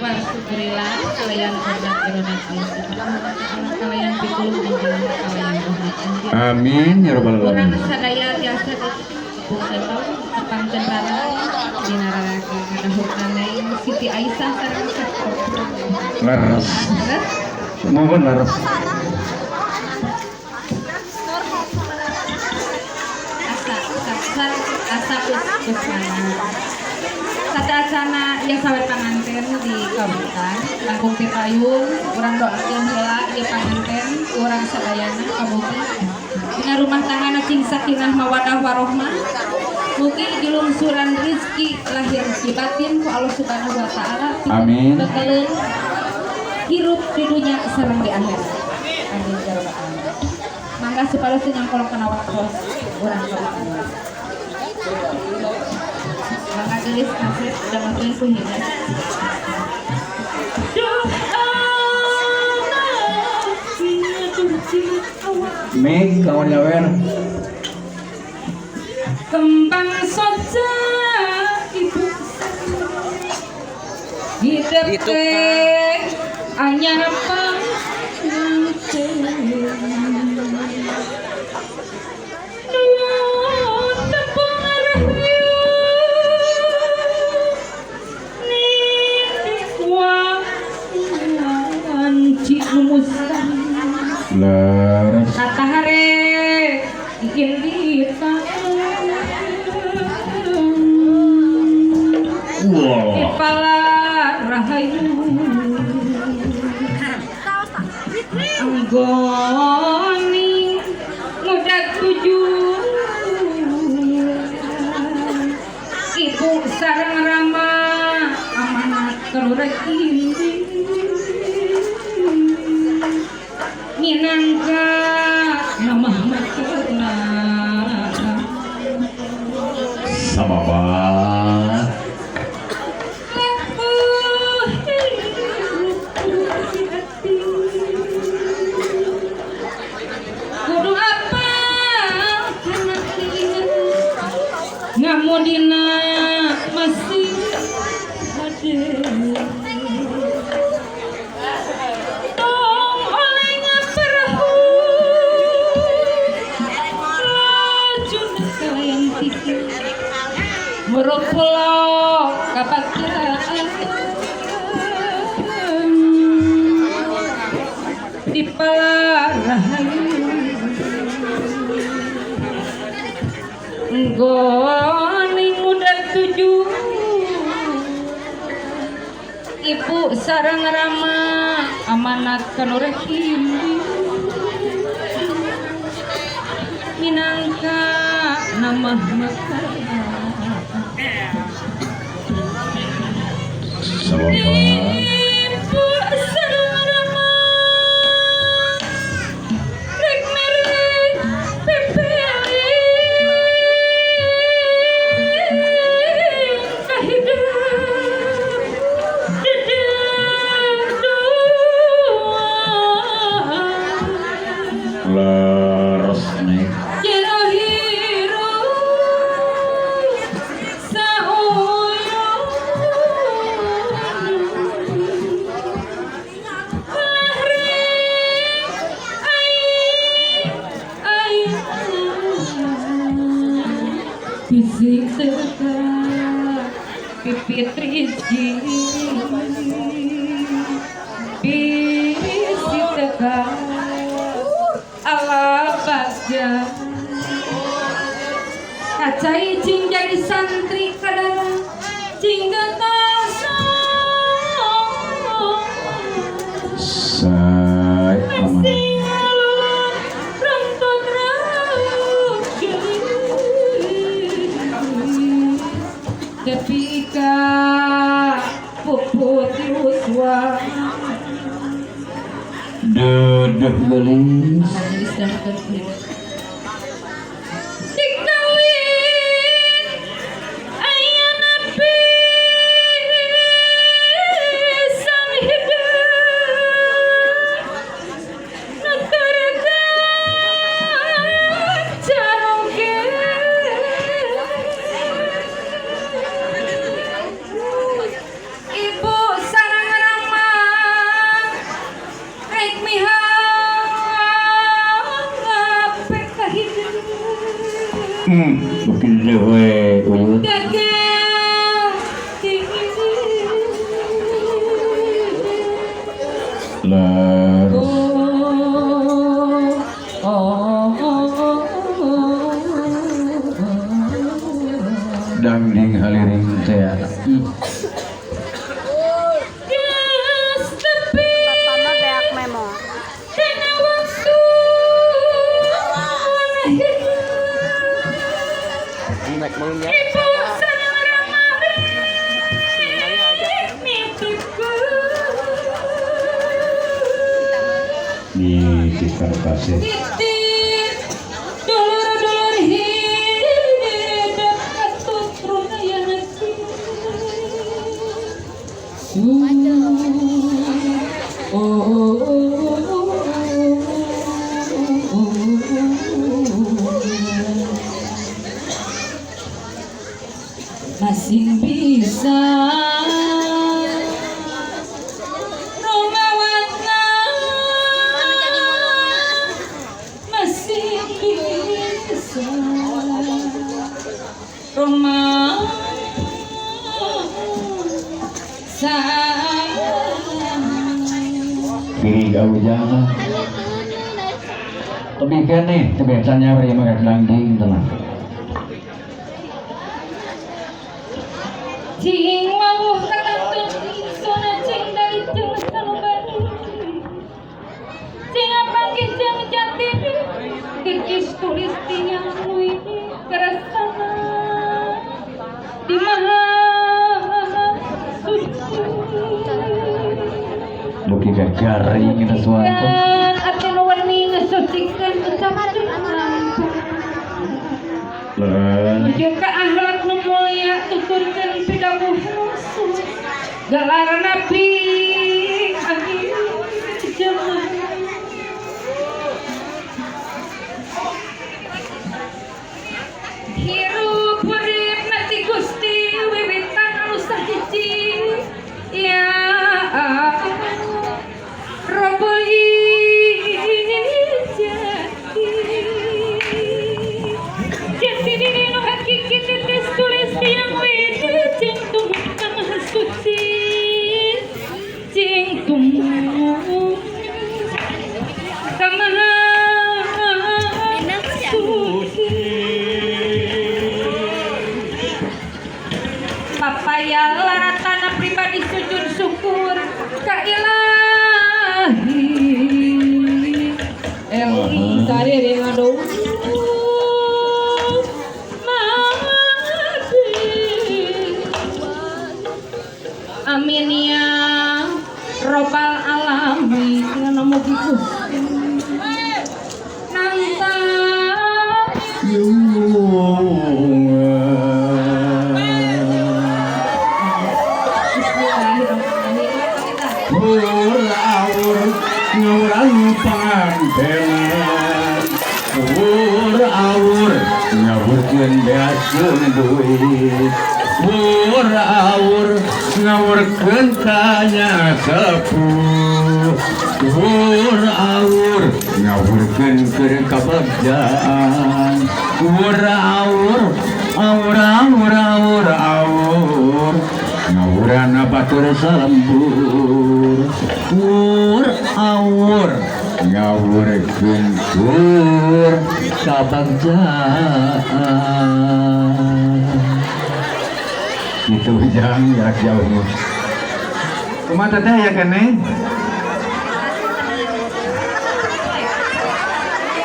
Warsyukurillah kalayan hormat irodat Allah Subhanahu wa taala kalayan pitulung anjeunna kalayan rahmat anjeunna. Amin ya rabbal Urang alamin. Sadaya tiasa ditepungkeun tepangkeun rara dina raraga ngadahurna Neng Siti Aisyah sareng Leres. Leres. Mohon leres. Asa asa asa kus kusmana Sateuacanna ieu sawer panganten di kawitan langkung ti payun urang doakeun heula ieu panganten urang sadayana kamugi dina rumah tanggana cing sakinah mawadah warohmah, mugi dilungsuran rizki lahir di batin ku Allah Subhanahu wa taala. Amin. Bekaleun hirup di dunia sareng di akhirat, amin ya rabbal alamin. Mangga supados teu nyangkolong kana waktos urang kawitan. Mangga geulis kasep dangarkeun ku hideung. Doa. Mik kawan nyawer. Kembang soja ibu hidup teh anyar panganten. Nuwun tepung rahayu niti wanci nu mustahil. Leres. Kata hare indita. Wah. Kepala rahayu anggoni muda tujuh ibu sareng rama amanat kelurah indi minangka nama materna. Sababat. Kudu apa kana keinget ngamudina masih hade tong oleh ngaperhu lajun kalian pikir muruk pulau kapakiran di palarahayu nggoni muda tujuh ibu sareng rama amanat kanureh indi minangka nama materna. Sababat. Ibu sareng rama rek mere pepeling kahidup dedeng doa. Leres nih. Jero hirup sauyun lahre ai ai bisi teka pipit rizki bisi teka Allah bagja kacai cing jadi santri kadara cing getasa. Sai amanat. Sing alun rentut raut tepi ka puput yuswa. Dedeh geulis. Dikawin aya nabi sang hidup nuturkeun caroge. Ibu sareng Bukti we uyut. Gagal Leres. Dangding haliring teh. Bapak mah beak memo. Di tikar kasih. Dulur-dulur hidup katut runaya masih bisa rumawatna masih bisa rumah Kiri kau jangan. Tapi kene kebiasaannya beri makan dangding tenang. Cing mau katantun sona cing dari jeung salubari. Cing apanggi jeung jati dikis tulis tiang lui kerasana di maha suci. Buki garing kita suatu. Ati nu werni ngesucikeun ucapkeun. Jeung ka akhlak nu mulia tuturkeun pidawuh rasul. Gelar nabi akhir zaman. Hirup urip nanti Gusti wiwitan anu sahiji. Ya Rabbul Izzati. Jati diri nu hakiki tetes tulis tiang wede jeung tumuh ka maha suci. Jeung tumuh ka maha suci. Papaya laratana pribadi sujud syukur ka ilahi. Eli sare ngadu. Amin ya robbal alamin. Mugi Gusti nanta Ur awur ngawuran pangantenan. Ur awur ngawurkeun beaskeun duit. Ur awur ngawurkeun kanya sepuh. Ur awur ngawurkeun keur kabagjaan. Ur awur awur awur awur awur ngawuran batur salembur. Ur awur ngawurkeun keur kabagjaan. Itu jang jarak jauh. Kumaha teteh ya kene?